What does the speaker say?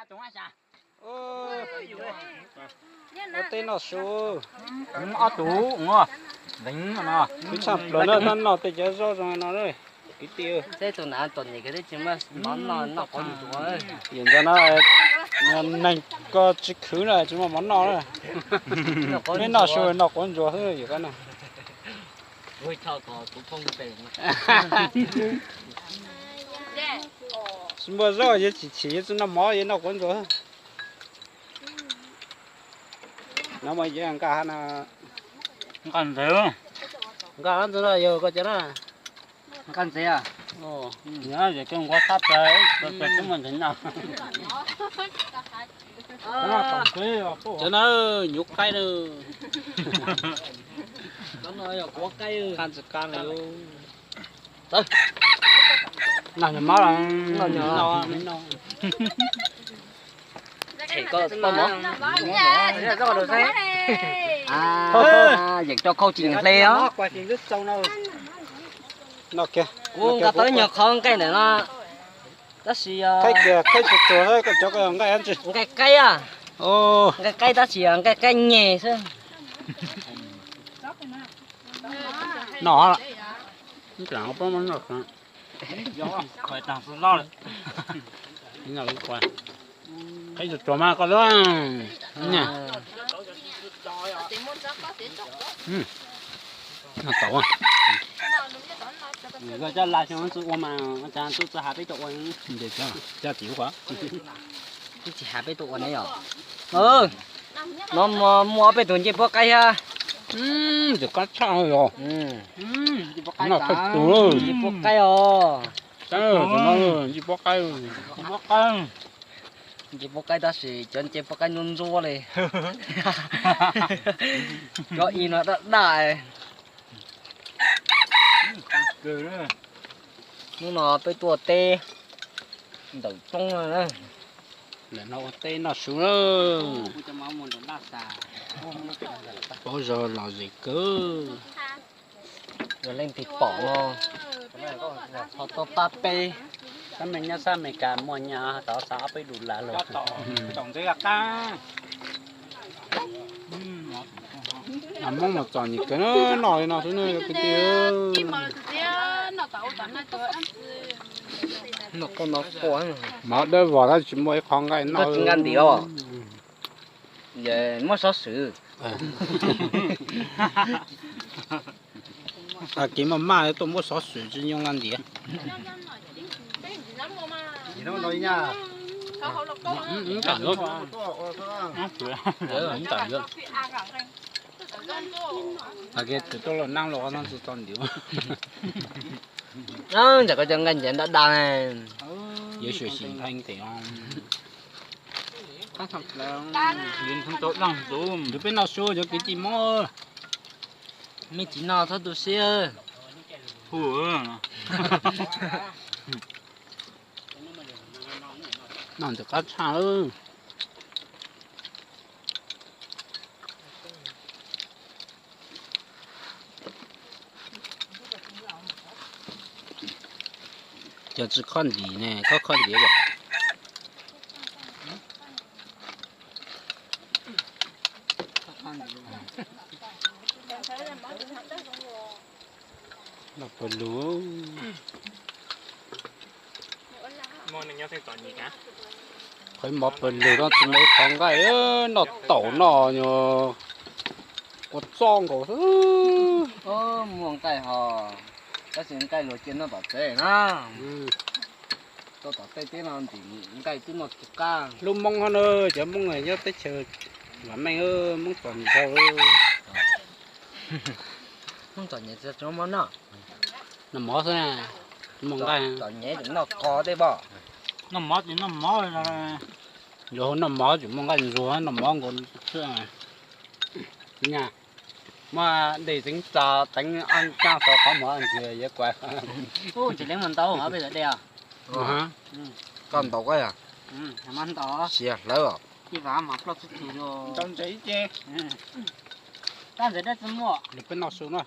Ua teb noj su. Ob tug, ib txhaj plaws na, tab noj tej cov zaub zoo no na kwv tij. Yog ntawd no, neeg ko tsis khwv na tsis muaj mov noj na. Neb noj su noj quav ntsuas xwb yog ko na. Tsis muaj zaub yuav tsis chim yuav tsis noj mov yuav noj quav ntsuas. No mas yog nqa na. Nqa ntxeev. Nqa ntxeev no yog koj cov na. Nqa ntxeev a. Yog koj nquag thab plaws, plaws twb muaj ntxeev noj. Cov na, nyuv qaib na. Qab ntxeev qab na. Noj nyuag mov los noj. Them koj tau mov. Yeem rau khau tsis hle os. Kuv nqa tau ib nyuag qhov nqaij ntawm no, tab sis yog nqaij qaib a, nqaij qaib tab sis yog nqaij qaib nyeg xwb. Noj, qaib tsuas tsuas mas koj lub. Noj tau. Koj coj laj xyoo txwj ua mas, txwj txwj has peb tuaj ua. Coj tim ua. Twb tsis has peb tuaj ua ne yom. No muaj ob peb tug ncej puab qaib thiab. Tus qab tshaj yog. Noj tag tus. Ncej puab qaib os. Ncej puab qaib. Ncej puab qaib tab sis cov ncej puab qaib ntsuab ntsuab li. Cov ib no daj daj. Hnub no peb tuaj teb ntawm roob na. Ntawm no ua teb noj su na. Paub zog los zem kawg. Yog leej twg pom no ho tuaj pab peb. Tab meeg nyob sab Amelikas muaj nyaj tau xa ob peb dus las los. Hmoob mus txom nyem kawg, noj li no xwb na kwv tij. Mov dawb vog tab tsis muaj ib qho nqaij noj. Nqa ntim os. Muab xov xwm. Kev maj maj tuaj muab xov xwm tsis nyoo nqa ntiav. Ntawm tuaj los neeb los tsis tau ntiav. Ntawm ko cov nqaij ntiav daj daj ne. Yuav xyuam xim nqaij nqis os. Nws peb noj su cov kwv tij Hmoob. Me txiv no txhob tu siab. Hu. Noj ntawm qab tshaj. Cov tsis khob ntim ne, khob khob ntim. Noj pawg lug. Qhov mov pawg lug no tsis muaj ib qho nqaij, noj taum noj nyuag kua txob nkaus xwb. Muaj nqaij hos, tab sis nqaij luag cia noj tom tsev na. Tuaj tom tej teb no ntim nqaij twb noj tsis qab. Lub Hmoob hov na, cov Hmoob nyob teb chaws vam meej, Hmoob txom nyem dhau. Hmoob txom nyem tsis muaj noj. Noj mov xwb, muaj nqaij. Txom nyem noj qos tej pom. Noj mov ces noj mov. Yuav noj mov tsis muaj nqaij ntsuag, noj mov nkaus xwb. Muaj dej xeev tsa teev ob caj tau qhov muag ntxiag yuav kuav. Tsis leej muag ntau peb dej. Koj ntaus koj yog. Siav hlawv os. Peb noj su na.